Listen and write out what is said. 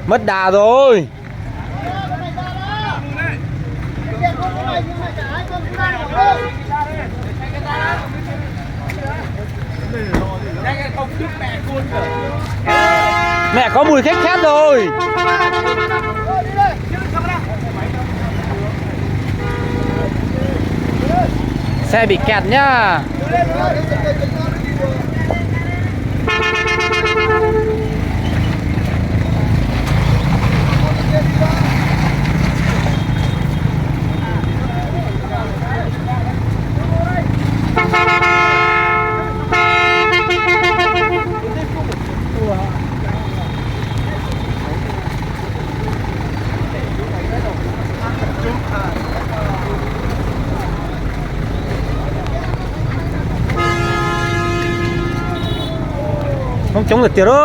Mất đà rồi. Mẹ có mùi khét khét rồi. Xe bị kẹt nhá. Coob coob lawm tiag lauj.